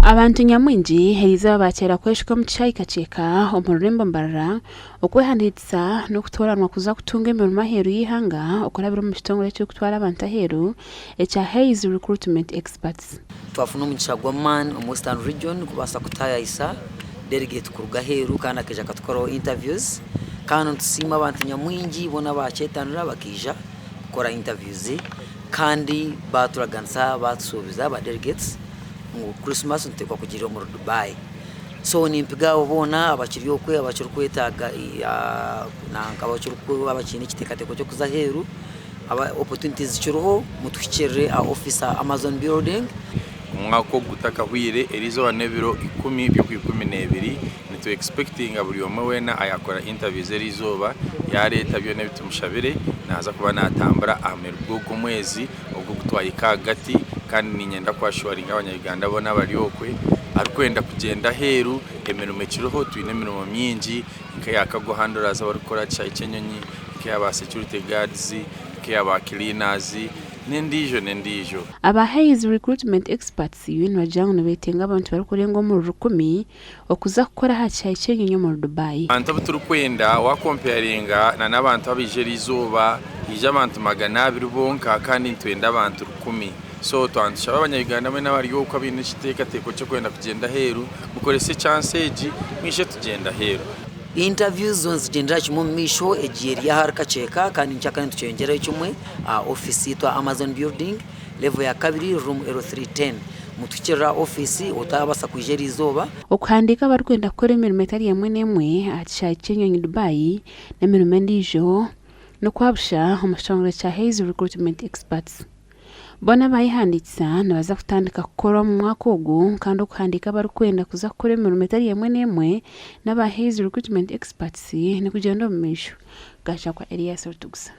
Abantu nyamwingi eriizooba baakyera kweshuka omu kishaayi Kakyeka omu rurembo Mbarara okwehandiikisa n'okutooranwa kuza kutunga emirimo aheeru y'eihanga okurabira omu kitongore ekirikutwara abantu aheeru ekya Hays Recruitment Experts. Twafuna omugisha gw'amaani omu Western Region kubaasa kutaayaayisa delegate kuruga aheeru kandi akaija akatukoraho interviews kandi nitusiima abantu nyamwingi boona abaakyetanira bakaija kukora interviews kandi baaturaganisa baatushuubiza ba delegates ngu Christmas nituteekwa kugirira omuri Dubai. So nimpiga abo boona abakiri okwe abakirikwetaaga nanka abakiine ekiteekateeko ky'okuza aheeru, opportunities zikiriho mutuhikirire aha ofiisi aha Amazon building. Omwaka ogu gutakahweire, eriizooba n'ebiro ikumi by'Okwikumineebiri, nitu expectinga buri omwe weena ayakora interviews eriizooba yareeta byona ebi tumushabire, naaza kuba naatambura aha muheru gw'ogu omwezi ogu ogu twahika ahagati kandi niinyenda ku assuringa abanya Uganda boona abari okwe arikwenda kugyenda aheeru emirimo ekiriho twine emirimo mingi nk'eya cargo handlers abarikukora aha kishaayi ky'enyonyi, nk'eya ba security guards, nk'eya ba cleaners n'endiijo n'endiijo. Aba Hays Recruitment Experts nibagira ngu nibetenga abantu barikurenga omuri rukumi okuza kukora aha kishaayi ky'enyonyi omuri Dubai. Abantu abu turikwenda wakompeyaringa na n'abantu abaija eriizooba haija abantu 200 bonka kandi nitwenda abantu 1000. So twaba nitushaba abanya Uganda mbwenu abari okwo abaine ekiteekateeko ky'okwenda kugyenda aheeru mukorese chance egi mwije tugyende aheeru. Interviews zo nizigyendera kimwe omu maisho, egi eri ahari Kakyeka kandi nkyakare nitukyeyongyerayo kimwe aha ofiisi yaitu aha Amazon building level ya kabiri room L310. Mutuhikirire aha ofiisi otaabaasa kwija eriizooba. Okuhandiika abarikwenda kukora emirimo etari emwe n'emwe aha kishaayi ky'enyonyi Dubai n'emirimo endiijo n'okwabusha omu kitongore kya Hays Recruitment Experts. Boona abaayehandiikisa nibaza kutandika kukora omu mwaka ogu kandi okuhandiika abarikwenda kuza kukora emirimo etari emwe n'emwe n'aba Hays Recruitment Experts nikugyenda omu maisho. Gashakwa Elias Rutugusa.